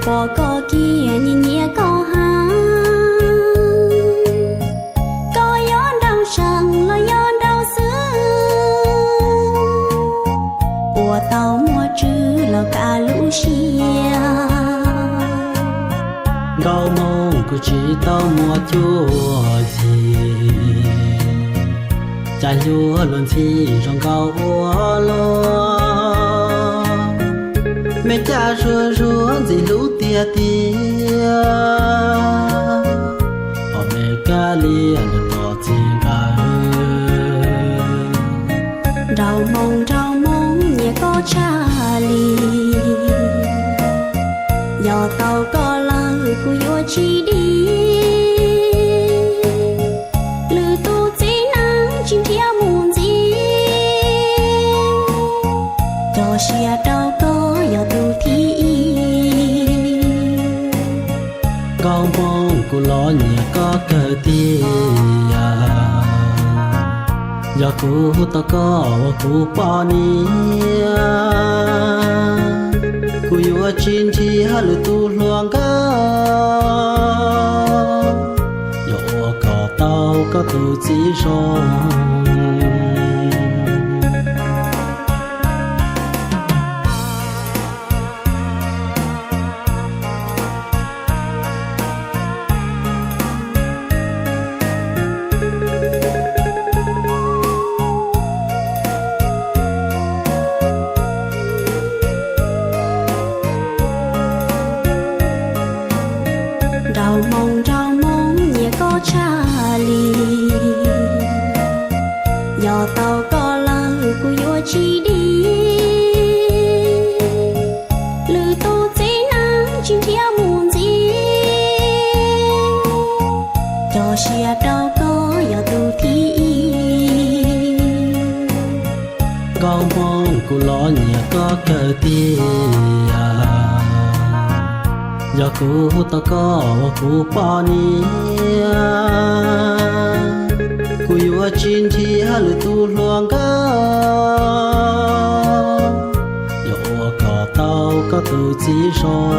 Pom koj kiag nyiam nyiam koj heev, koj yuav nraug seem los yog nraug xwb, puas tau muaj tswv los kav lub siab. Nkauj Hmoob kuv tsis tau muaj cuab yim, cas hlub luag ntxhi zoo nkauj ua luaj. Me caj zuag zuag ntxim hlub tiag tiag, pom me kab lia nws tom txiv nkawd. Nraug Hmoob nraug Hmoob nyiam koj tshaj li, yog tau koj lawm kuv yuav tsis dim. Lwm tus txiv neej tsis nrhiav mus ntxiv, cog siab rau koj yog tus thib ib. Nkauj Hmoob kuv los nyiam koj kawg tiag, yog kuv tau koj ua kuv poj niam, kuv yuav tsis nrhiav lwm tus hluas nkauj, yuav ua kom tau koj tus txiv zoo. Nraug Hmoob nraug Hmoob nyiam koj tshaj li, yog tau koj lawm kuv yuav tsis dim. Lwm tus txiv neej tsis nrhiav mus ntxiv, cog siab rau koj yog tus thib ib. Nkauj Hmoob kuv los nyiam koj kawg tiag, yog kuv tau koj ua kuv poj niam, kuv yuav tsis nrhiav lwm tus hluas nkauj, yuav ua kom tau koj tus txiv zoo.